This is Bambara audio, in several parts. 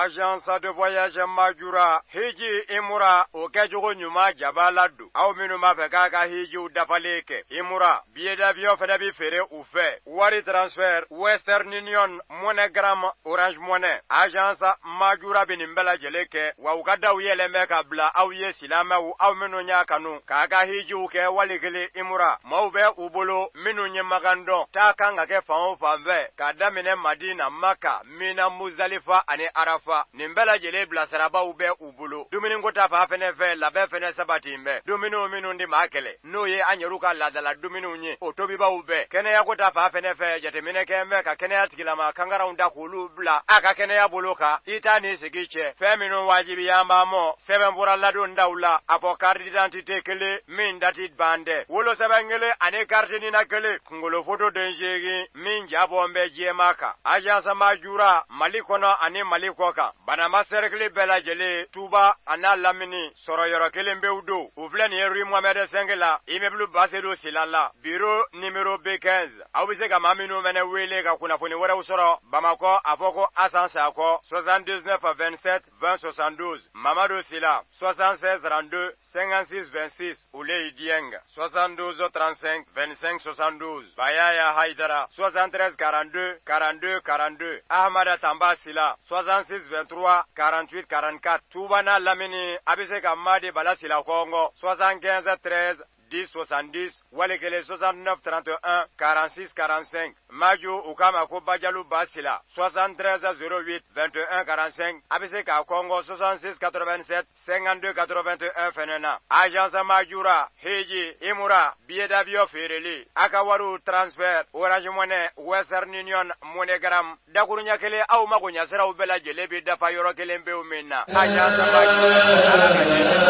Agence de voyage Majura hiji imura o kɛcogo ɲuman jaba la don aw minnu b'a fɛ k'a ka hijiw dafalen kɛ imura billet d'avion fana bɛ feere u fɛ wari transfert Western Union MoneyGram Orange Money agence Majura bɛ nin bɛɛ lajɛlen kɛ wa u ka daw yɛlɛn bɛ ka bila aw ye silamɛw aw minnu y'a kanu k'a ka hijiw kɛ wali kelen imura maaw bɛ u bolo minnu ye makan dɔn taa kan ka kɛ fan o fan fɛ k'a daminɛ Madina Maka Mina Muzdalifa ani Arafa nin bɛɛ lajɛlen bilasirabaw bɛ u bolo dumuniko ta fan fɛnɛ fɛ labɛn fɛnɛ sabati bɛ dumuniw minnu di maa kɛlɛ n'o ye an yɛrɛw ka laadala dumuniw ye o tobibaw bɛɛ kɛnɛyako ta fan fɛnɛ fɛ jateminɛ kɛ bɛ ka kɛnɛya tigilama kangaranw da k'olu bila a ka kɛnɛya bolo kan i t'a ni sigi cɛ fɛn minnu wajibiya b'a mɔ sɛbɛnfura ladon daw la a fɔ carte d'identité kelen min dati ban dɛ wolosɛbɛn kelen ani carte NINA kelen kunkolo foto den seegin min jabɔ bɛ jɛma kan agence Majura Mali kɔnɔ ani Mali kɔ kan Banamba cercle bɛɛ lajɛlen Tuba a n'a lamini sɔrɔ yɔrɔ kelen pewu don u filɛ nin ye rue Mohamed V la immeuble Basedu Sila la bureau numéro B15 aw bɛ se ka maa minnu fɛnɛ wele ka kunnafoni wɛrɛw sɔrɔ Bamakɔ a fɔ ko Asan Sakɔ 79 27 20 72 Mamadu Sila 76 32 56 26 Uley Dieng 72 35 25 72 Bayaya Haidara 73 42 42 42 Ahmada Tamba Sila 66 23 48 44 Tuba n'a lamini a bɛ se ka Madi Bala Sila kɔngɔ 75 13 10 70 wali kelen 69 31 46 45 Maju u k'a ma ko Bajalu Basila 73 08 21 45 a bɛ se k'a kɔngɔ 66 87 52 81 fɛnɛ na agence Majura Heji Imura billet d'avion feereli a ka wariw transfert Orange Money Western Union MoneyGram dakuruɲɛ kelen aw mago ɲɛsiraw bɛɛ lajɛlen bɛ dafa yɔrɔ kelen pewu min na agence Majura.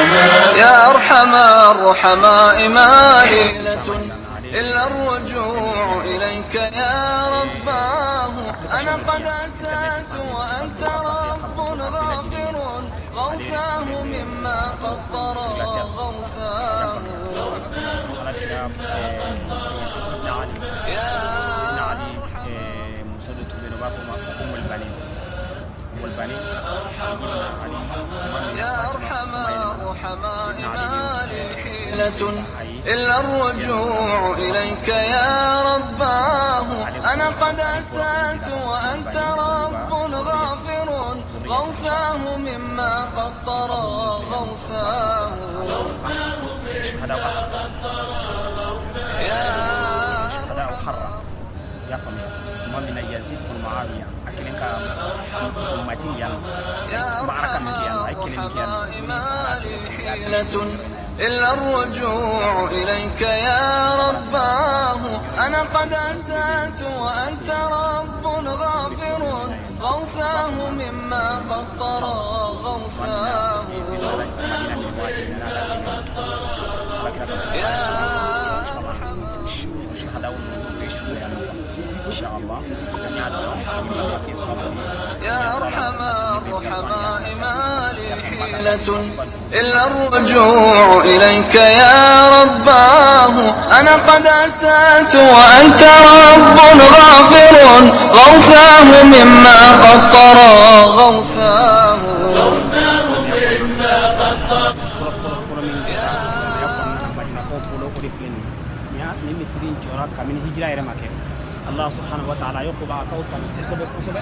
يا أرحم الرحماء ما حيلة إلا الرجوع إليك يا رباه أنا قد أسأت وأنت رب غافر غوثاه مما قد طرى غوثاه سيدنا علي muso dɔ tun bɛ yen u b'a fɔ o ma ko Umul Banin Umul Banin Sayyidina Ali tuma min na Fatima suma yɛlɛmana Sayyidina Ali de حيلة إلا الرجوع إليك يا رباه أنا قد أسأت وأنت رب غافر غوثاه مما قد طرى غوثاه شهداء يا شهداء حرة i y'a faamuya tuma min na Yazid kun Muawiya a kelen ka don Madina yan nɔ maaraka min kɛ yan nɔ a ye kɛlɛ min kɛ yan nɔ minnu sara a kɛlɛ kɔnɔ u y'a bɛɛ su yɔrɔ in na yan. إلا الرجوع إليك يا رباه أنا قد أسأت وأنت رب غافر غوثاه مما قد طرى غوثاه Yazid nana Madina minɛ waati min na n'a ka kɛlɛ Ala kira ka sɔrɔ a caman fɔ shuhadaw ninnu bɛɛ su yan nɔ inshallah an y'a dɔn ni ma kɛ sababu ye يا أرحم الرحماء ما لي حيلة إلا الرجوع إليك يا رباه أنا قد أسأت وأنت رب غافر غوثاه مما قد طرى غوثاه fɔlɔ fɔlɔ fɔlɔ min kɛra silamɛya kɔnɔna na Madinakaw bolo o de filɛ nin ye ni misiri in jɔra kabini hijira yɛrɛ ma kɛ Allah subhanahu wa ta'ala ye ko b'a kaw tanu kosɛbɛ kosɛbɛ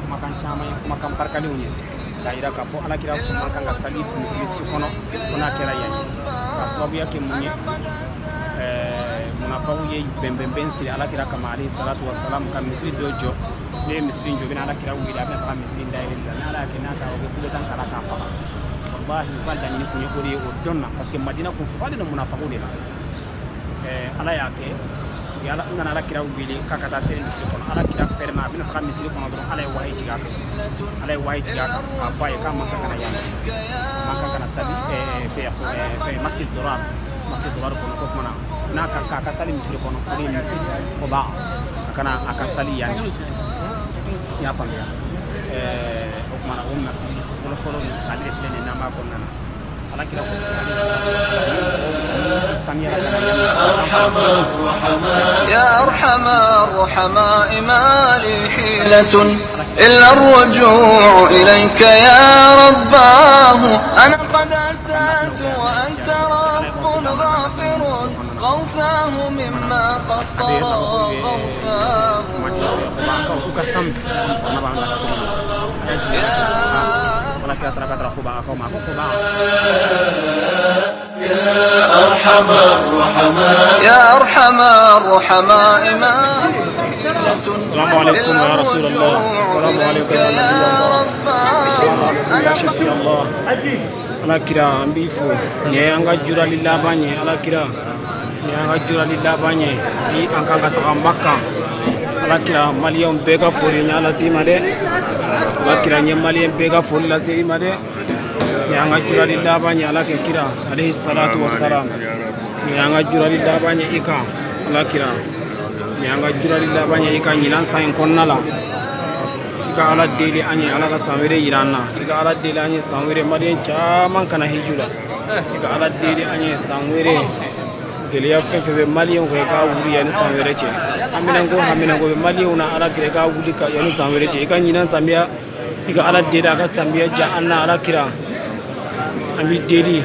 kumakan caman ye kumakan barikalenw ye k'a yira k'a fɔ alakira tun man kan ka sali misiri si kɔnɔ fo n'a kɛra yan ye k'a sababuya kɛ mun ye munafaw ye bɛnbɛnbɛn siri alakira kama alayhi salatu wasalam ka misiri dɔ jɔ ne ye misiri in jɔ u bɛna alakira wele a bɛna taga misiri in dayɛlɛ la ni ala y'a kɛ n'a taara u bɛ kule tan kala k'a faga wallahi u ka laɲini kun ye o de ye o don na parce que Madina kun falen don munafaw de la ala y'a kɛ u ye u nana alakira wele k'a ka taa seli misiri kɔnɔ alakira pɛrɛnna a bɛna taga misiri kɔnɔ dɔrɔn ala ye wahayi jigin a kan ala ye wahayi jigin a kan k'a fɔ a ye k'a man kan ka na yan man kan ka na sali fɛ masjid Dirar masjid Dirar kɔnɔ ko kumana n'a ka k'a ka sali misiri kɔnɔ o de ye misiri Quba a kana a ka sali yan i y'a faamuya o kumana o masiri fɔlɔ fɔlɔ ale de filɛ nin ye n'an b'a kɔnɔna na. Ala kira ko alayhi salatu wassalam ni saniyara ka na yan يا أرحم الرحماء ما لي حيلة إلا الرجوع إليك يا رباه أنا قد أسأت وأنت رب غافر غوثاه مما قد طرى غوثاه يا أرحم الرحماء يا أرحم الرحماء ما السلام عليكم يا رسول الله السلام عليكم يا نبي الله السلام عليكم يا شفيع الله Ala kira an b'i fo nin ye an ka jurali laban ye Ala kira nin ye an ka jurali laban ye bi an kan ka taga Maka Ala kira maliyɛnw bɛɛ ka foli n y'a lase i ma dɛ Ala kira n ye maliyɛn bɛɛ ka foli lase i ma dɛ nin y'an ka jurali laban ye Ala kɛ kira alayhi salatu wassalam nin y'an ka jurali laban ye i kan Ala kira nin y'an ka jurali laban ye i kan ɲinan san in kɔnɔna la i ka Ala deli an ye Ala ka san wɛrɛ yira an na i ka Ala deli an ye san wɛrɛ maliyɛn caman kana hiju la i ka Ala deli an ye san wɛrɛ gɛlɛya fɛn fɛn bɛ maliyɛnw kan i k'a wuli yanni san wɛrɛ cɛ haminanko haminanko bɛ maliyɛnw na Ala kira i k'a wuli ka yanni san wɛrɛ cɛ i ka ɲinan samiya i ka Ala deli a ka samiya diya an na Ala kira an b'i deli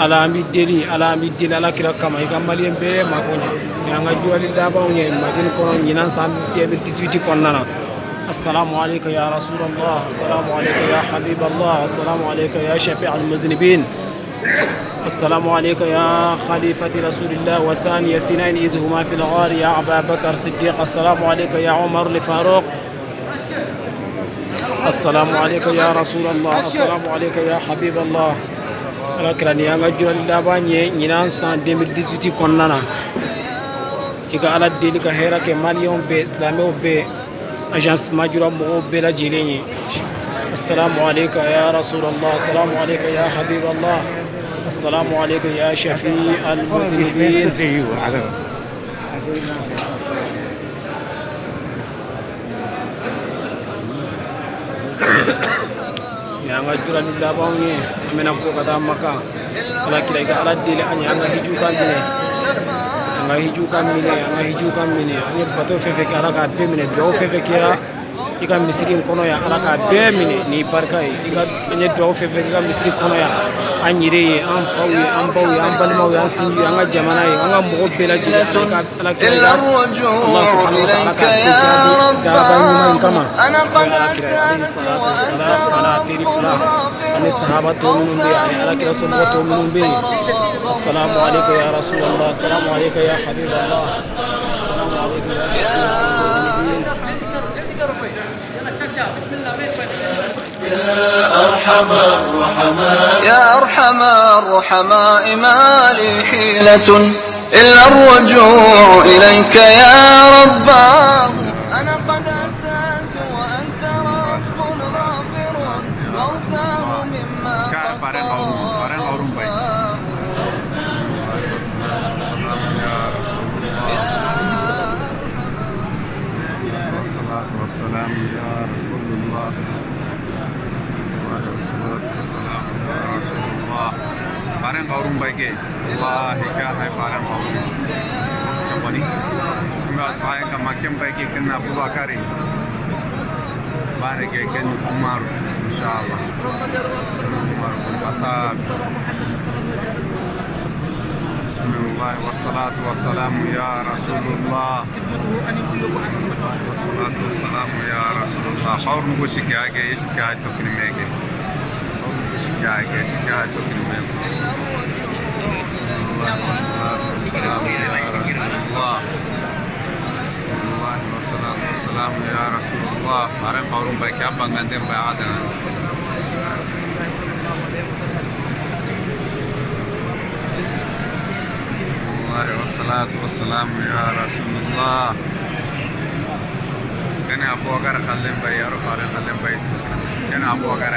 Ala an b'i deli Ala an b'i deli Ala kira kama i ka maliyɛn bɛɛ mako ɲɛ nin y'an ka jurali labanw ye Madina kɔnɔ ɲinan san 2018 kɔnɔna na السلام عليك يا رسول الله السلام عليك يا حبيب الله السلام عليك يا شفيع المذنبين السلام عليك يا خليفة رسول الله وثاني سنين إذ هما في الغار يا أبا بكر الصديق السلام عليك يا عمر الفاروق السلام عليك يا رسول الله السلام عليك يا حبيب الله Ala kira nin y'an ka jurali laban ye ɲinan san 2018 kɔnɔna na i ka Ala deli ka hɛrɛ kɛ maliyɛnw bɛɛ silamɛw bɛɛ agence Majura mɔgɔw bɛɛ lajɛlen ye السلام عليك يا رسول الله السلام عليك يا حبيب الله السلام عليك يا شفيع المذنبين Nin y'an ka jurali labanw ye an bɛna bɔ ka taa Maka Ala kira i ka Ala deli an ye an ka hiju ka minɛ an ka hiju ka minɛ an ka hiju ka minɛ an ye bato fɛn fɛn kɛ Ala k'a bɛɛ minɛ dugawu fɛn fɛn kɛra i ka misiri in kɔnɔ yan Ala k'a bɛɛ minɛ ni barika ye i ka an ye dugawu fɛn fɛn kɛ i ka misiri kɔnɔ yan an yɛrɛ ye an faw ye an baw ye an balimaw ye an sinjiw ye an ka jamana ye an ka mɔgɔ bɛɛ lajɛlen Ala ka Ala kira i ka Allah subhanahu wa ta'ala k'a bɛɛ jaabi daba ɲuman in kama n'o ye Ala kira ye alayhi salatu wassalam ani a teri fila ani sahaba tɔ minnu bɛ yen ani Ala kira somɔgɔ tɔ minnu bɛ yen السلام عليك يا رسول الله السلام عليك يا حبيب الله السلام عليك يا شفيع المذنبين يا أرحم الرحماء يا أرحم الرحماء ما لي حيلة إلا الرجوع إليك يا رباه أنا قد أسأت وأنت رب غافر غوثاه مما قد طرى والصلاة والسلام يا رسول الله والصلاة والسلام يا رسول الله فارن غورم بايكي الله क्या है فارن غورم كمبني ما ساي كما كم بايكي كنا ابو بكر بارك كن عمر ان شاء الله عمر بن الخطاب بسم الله والصلاة والسلام يا رسول الله والصلاة والسلام يا رسول الله और मुझे क्या है इस क्या तो करेंगे और मुझे क्या है इस क्या तो करेंगे والسلام يا رسول الله والصلاة والسلام يا رسول الله हमारे फौरन भाई क्या बंगाते हैं भाई आदर والصلاة والسلام يا رسول الله كان أبو بكر خلين بي يا رفارق خلين بي كان أبو بكر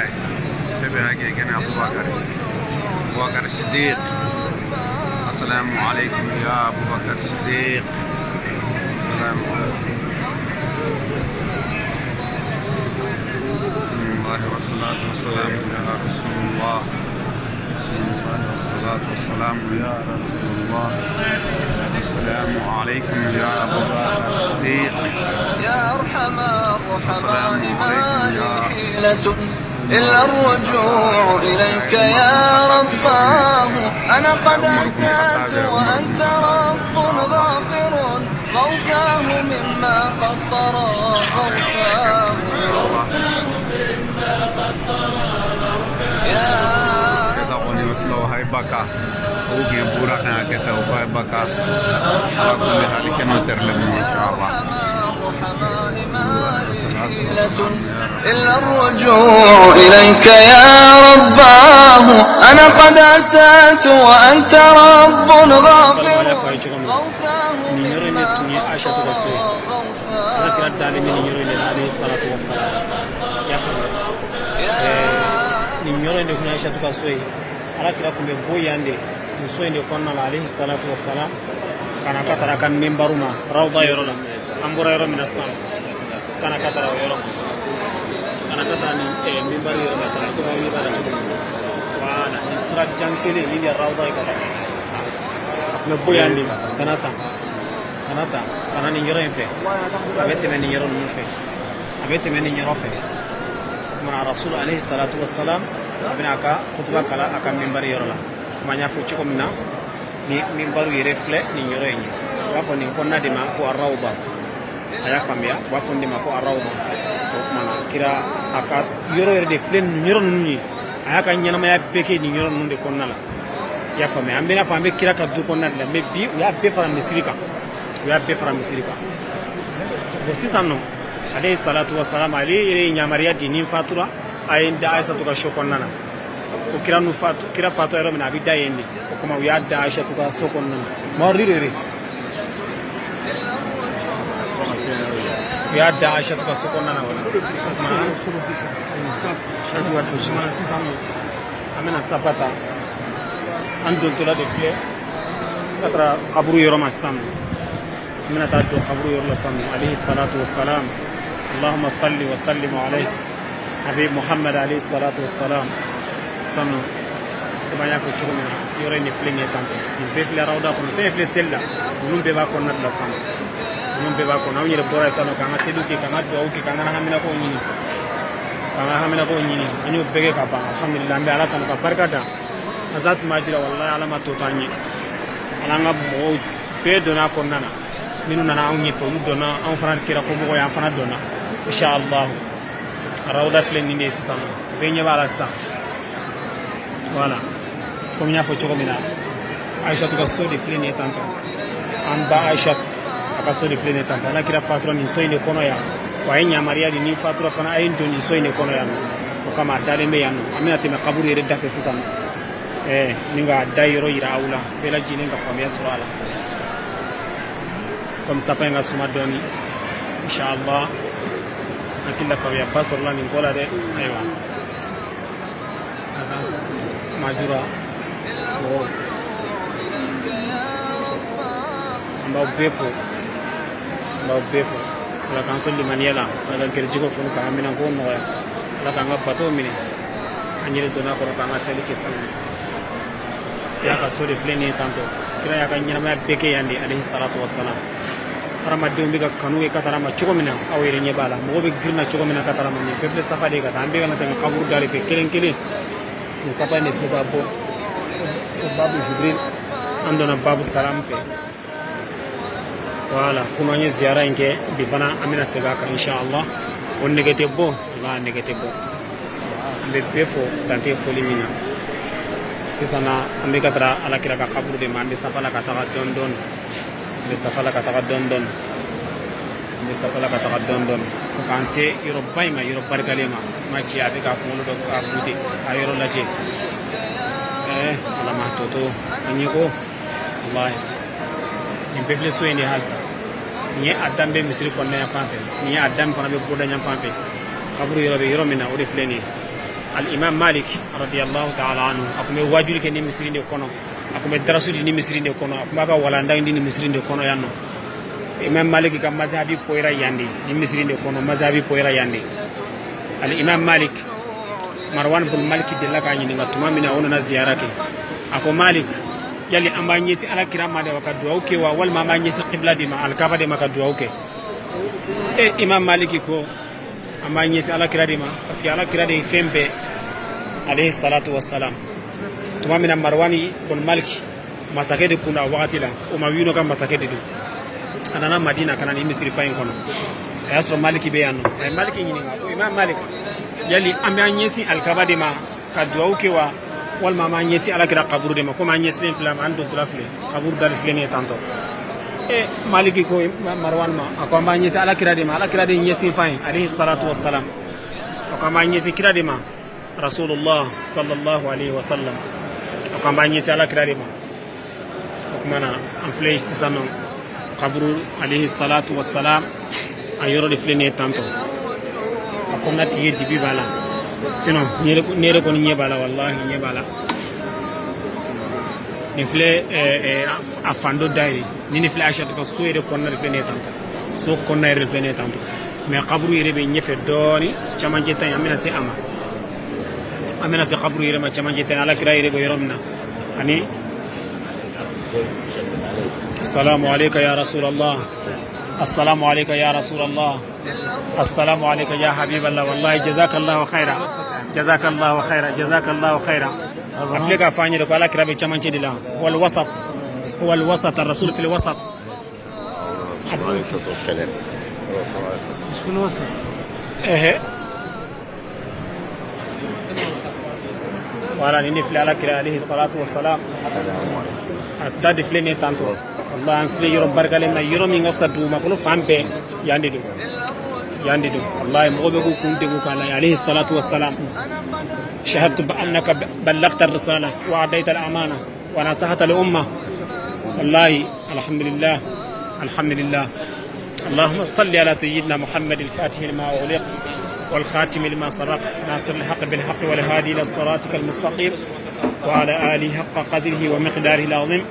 تبع كان أبو بكر أبو بكر الصديق السلام عليكم يا أبو بكر الصديق السلام عليكم. بسم الله والصلاة والسلام يا رسول الله. بسم الله والصلاة والسلام يا رسول الله. السلام عليكم يا أبو بكر الصديق. يا أرحم السلام الرحماء ما عليكم لي يا حيلة إلا الرجوع إليك يا رباه. أنا قد عمر بن الخطاب أسأت يا عمر بن وأنت الخطاب رب إن شاء الله. غافر، غوثاه مما قد طرى غوثاه. يا Keta kɔni o tila o hay baka o bien bura kan keta o bay baka ala kulli hal keno terle mo inshallah. الرحماء ما لي والصلاة حيلة والسلام يا رسول إلا الله. الرجوع إليك يا رباه. أنا قد أسأت وأنت رب Balima غافر، y'a fɔ a ye cogo min na, غوثاه nin yɔrɔ in de مما tun ye قد Aishatu ka so ye. طرى Ala غوثاه. kira dalen bɛ nin yɔrɔ in de la alayhi salatu wassalam. I y'a faamuya? Nin yɔrɔ in de tun ye Aishatu ka so ye. Ala kira tun bɛ bɔ yan de nin so in de kɔnɔna la alayhi salatu wassalam, ka na ka taara a ka minbaru ma rawda yɔrɔ la. An bɔra yɔrɔ min na sisan, ka na ka taara o yɔrɔ ma, ka na ka taara nin minbaru yɔrɔ la tan, komi aw ɲɛ b'a la cogo min na. Voilà, nin sira jan kelen nin de ye rawda ye ka taa. A tun bɛ bɔ yan de ka na tan, ka na tan, ka na nin yɔrɔ in fɛ. A bɛ tɛmɛ nin yɔrɔ ninnu fɛ, a bɛ tɛmɛ nin yɔrɔ fɛ. O kumana Rasul alayhi salatu wassalam a bɛna a ka kutuba kalan a ka minbari yɔrɔ la. Komi an y'a fɔ cogo min na, ni minbaru yɛrɛ filɛ nin yɔrɔ in ye, u b'a fɔ nin kɔnɔna de ma ko arawba. A y'a faamuya? U b'a fɔ nin de ma ko arawba. O kumana kira a ka yɔrɔ yɛrɛ de filɛ nin yɔrɔ ninnu ye. A y'a ka ɲɛnamaya bɛɛ kɛ nin yɔrɔ ninnu de kɔnɔna la. I y'a faamuya? An bɛna fɔ an bɛ kira ka du kɔnɔna de la, mais bi u y'a bɛɛ fara misiri kan, u y'a bɛɛ fara misiri kan. Bon, sisan nɔ alayhi salatu wasalam ale yɛrɛ ye yamaruya di, ni n fatura a ye n da Aisatu ka so kɔnɔna na. Ko kira nu fatu, kira fatɔ yɔrɔ min na, a bɛ da yen de. O kama u y'a da Aisatu ka so kɔnɔna na. Mawridi de u y'a da Aisatu ka so kɔnɔna na. O la kuma sisan nɔ an bɛna safa ta, an dontɔla de filɛ ka taara kaburu yɔrɔ ma sisan nɔ. An bɛna taa don kaburu yɔrɔ la sisan nɔ alayhi salatu wassalam. Allahumma salli wa sallim alayhi habib Muhammad alayhi salatu wassalam. Sisan nɔ, komi an y'a fɔ cogo min na, yɔrɔ in de filɛ nin ye tantɔ. Nin bɛɛ filɛ rawda kɔnɔ, fɛn filɛ seli la, ninnu bɛɛ b'a kɔnɔna de la sisan nɔ. Ninnu bɛɛ b'a kɔnɔ. Anw yɛrɛ bɔra yen sisan nɔ k'an ka seliw kɛ, k'an ka dugawu kɛ, k'an ka haminakow ɲini, k'an ka haminakow ɲini. An y'o bɛɛ kɛ ka ban, alhamdulilah. An bɛ Ala tanu ka barika da Asa Majura. Wallahi Ala ma to t'an ye. Ala an ka mɔgɔw bɛɛ donna a kɔnɔna na. Minnu nana anw ɲɛfɛ, olu donna, anw fana kɛra komɔgɔ ye, an fana donna inshallah. Rawda filɛ nin de ye sisan nɔ, bɛɛ ɲɛ b'a la sisan. Voilà, komi n y'a fɔ cogo min na, Aishatu ka so de filɛ nin ye tantɔ. An ba Aisha a ka so de filɛ nin ye tantɔ. Ala kira fatura nin so in de kɔnɔ yan. Wa a ye yamaruya di, ni fatura fana a ye n don nin so in de kɔnɔ yan nɔ. O kama a dalen bɛ yan nɔ. An bɛna tɛmɛ kaburu yɛrɛ da fɛ sisan nɔ, ni k'a da yɔrɔ yira aw la, bɛɛ lajɛlen ka faamuya sɔrɔ a la. Komi sapa in ka suma dɔɔni, inshallah hakili la faamuyaba sɔrɔla nin ko la dɛ. Ayiwa, Agence Majura mɔgɔw, an b'aw bɛɛ fo, an b'aw bɛɛ fo. Ala k'an sɔn limaniya la, Ala ka garijɛgɛw foni k'an minɛnko nɔgɔya, Ala k'an ka bato minɛ. An yɛrɛ donna kɔrɔ k'an ka seli kɛ sanu. Kira ka so de filɛ nin ye tantɔ. Kira y'a ka ɲɛnamaya bɛɛ kɛ yan de alayhi salatu wassalam. Hadamadenw bɛ ka kanu kɛ ka taara ma cogo min na, aw yɛrɛ ɲɛ b'a la. Mɔgɔw bɛ girinna cogo min na ka taara ma, nin bɛɛ filɛ safa de ye ka taa. An bɛ ka na tɛmɛ kaburu da de fɛ kelen kelen. Nin safa in de filɛ ka bɔ o babu Jibril, an donna babu salam fɛ. Voilà, komi an ye ziyara in kɛ bi fana, an bɛna segin a kan inshallah. O nɛgɛ tɛ bɔ wala nɛgɛ tɛ bɔ. An bɛ bɛɛ fo dan tɛ foli min na. Sisan na an bɛ ka taga Ala kira ka kaburu de ma. An bɛ safa la ka taga dɔɔni dɔɔni, an bɛ safa la ka taga dɔɔni dɔɔni, an bɛ safa la ka taga dɔɔni dɔɔni fo k'an se yɔrɔba in ma, yɔrɔ barikalen ma. Ma cɛ a bɛ k'a kunkolo dɔ k'a bute a yɔrɔ lajɛ. Ala ma tɔ to an ye ko wallahi nin bɛɛ filɛ so in de halisa. Nin ye a dan bɛ misiri kɔnɔna yan fan fɛ, nin ye a dan fana bɛ bɔda yan fan fɛ. Kaburu yɔrɔ bɛ yɔrɔ min na, o de filɛ nin ye. Al-Imam Malik radiyallahu ta'ala anhu a tun bɛ wajuli kɛ ni misiri de kɔnɔ, a tun bɛ darasu di ni misiri de kɔnɔ, a tun b'a ka walanda di ni misiri de kɔnɔ yan nɔ. Imam Malik ka mazhabi poyira yan de, ni misiri de kɔnɔ mazhabi poyira yan de. Al-Imam Malik Marwan bin Malik delila k'a ɲininka tuma min na o nana ziyara kɛ. A ko Malik, yali an b'an ɲɛsin ala kira ma de wa ka duwawu kɛ wa, walima an b'an ɲɛsin qibla de ma, alikaba de ma ka duwawu kɛ? E Imam Malik ko an b'an ɲɛsin ala kira de ma, parce que ala kira de ye fɛn bɛɛ, alayhi salatu wassalam. Tuma min na Marwani bin Malik masakɛ de kun don a wagati la, Umayyino ka masakɛ de don. A nana Madina ka na ni misiriba in kɔnɔ, a y'a sɔrɔ Maliki bɛ yan nɔ. A ye Maliki ɲininka ko Imam Malik, yali an b'an ɲɛsin alikaba de ma ka duwawu kɛ wa, walima an b'an ɲɛsin ala kira kaburu de ma? Komi an ɲɛsinnen filɛ a ma, an dontɔla filɛ kaburu da de filɛ nin ye tantɔ. E Maliki ko Marwan ma, a ko an b'an ɲɛsin ala kira de ma, ala kira de ye ɲɛsin fan ye, alayhi salatu wassalam. A ko an b'an ɲɛsin kira de ma, Rasulullah sallallahu alayhi wa sallam. A ko an b'an ɲɛsin ala kira de ma. O kuma na an filɛ sisan nɔ kaburu alayhi salatu wassalam a yɔrɔ de filɛ nin ye tantɔ. A kɔnɔna tigi dibi b'a la, sinon ne yɛrɛ kɔni ɲɛ b'a la, wallahi ɲɛ b'a la. Nin filɛ a fan dɔ da ye, ni filɛ Aïcha ka so yɛrɛ kɔnɔna de filɛ nin ye tantɔ, so kɔnɔna yɛrɛ de filɛ nin ye tantɔ. Mais kaburu yɛrɛ bɛ ɲɛfɛ dɔɔni, camancɛ ta in, an bɛna se a ma, an bɛna se kaburu yɛrɛ ma, camancɛ ta in, ala kira yɛrɛ bɛ yɔrɔ min na. Ani السلام عليك يا رسول الله، السلام عليك يا رسول الله، السلام عليك يا حبيب الله. والله جزاك الله خيرا، جزاك الله خيرا، جزاك الله خيرا. أفلك فاني لك على كرابي كمان كده لا هو الوسط، هو الوسط، الرسول في الوسط. عليه الصلاة والسلام. مش في الوسط. إيه. وعلى نفل على كرا عليه الصلاة والسلام. A da de filɛ nin ye tantɔ. Wallahi an filɛ yɔrɔ barikalen na, yɔrɔ min ka fisa dugumakolo fan bɛɛ, yan de don, yan de don. Wallahi mɔgɔ bɛ k'u kun degun k'a lajɛ, alayhi salatu wassalam. شهدت بأنك بلغت الرسالة وأديت الأمانة ونصحت الأمة. والله الحمد لله، الحمد لله. اللهم صل على سيدنا محمد الفاتح لما أغلق والخاتم لما سبق ناصر الحق بالحق والهادي إلى صراطك المستقيم وعلى آله حق قدره ومقداره العظيم.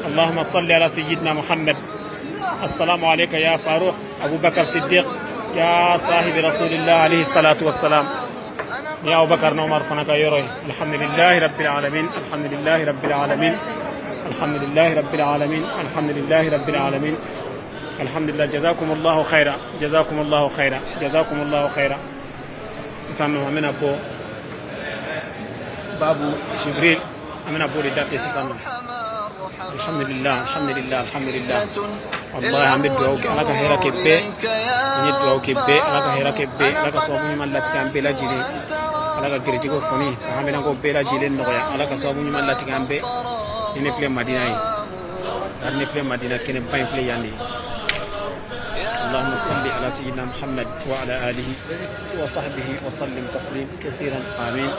اللهم صل على سيدنا محمد. السلام عليك يا فاروق أبو بكر صديق يا صاحب رسول الله عليه الصلاة والسلام. يا أبو بكر عمر فنك يروي. الحمد لله رب العالمين، الحمد لله رب العالمين، الحمد لله رب العالمين، الحمد لله رب العالمين، الحمد لله. جزاكم الله خيرا، جزاكم الله خيرا، جزاكم الله خيرا. سيسانو أمين أبو بابو جبريل أمين أبو رداء سيسانو. الحمد لله، الحمد لله، الحمد لله. والله عم بدعوك على كهيرة كبة، ندعوك كبة على كهيرة كبة، على كصوابني من لا تكان بلا جيلي، على كجريجو فني كهامنا كو بلا جيلي نقيا، على كصوابني من لا تكان بي. نفلي مدينة، نفلي مدينة كن باين فلي يعني. اللهم صل على سيدنا محمد وعلى آله وصحبه وسلم تسليم كثيرا، آمين.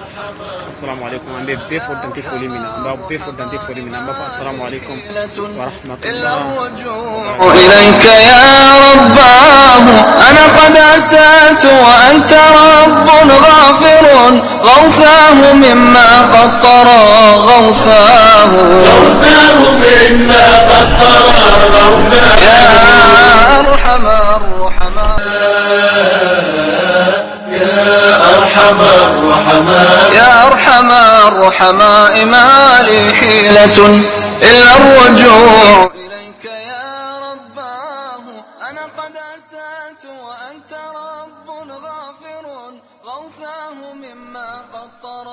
السلام عليكم. أنا بيفور دانتي فولي منا، أنا بيفور دانتي فولي منا. السلام عليكم ورحمة الله وبركاته. إليك يا رباه أنا قد أسأت وأنت رب غافر، غوثاه مما قد طرى، غوثاه غوثاه مما قد طرى، غوثاه يا أرحم الرحماء، يا أرحم الرحماء، يا أرحم الرحماء، ما لي حيلة إلا الرجوع إليك يا رباه أنا قد أسأت وأنت رب غافر، غوثاه مما قد طرى.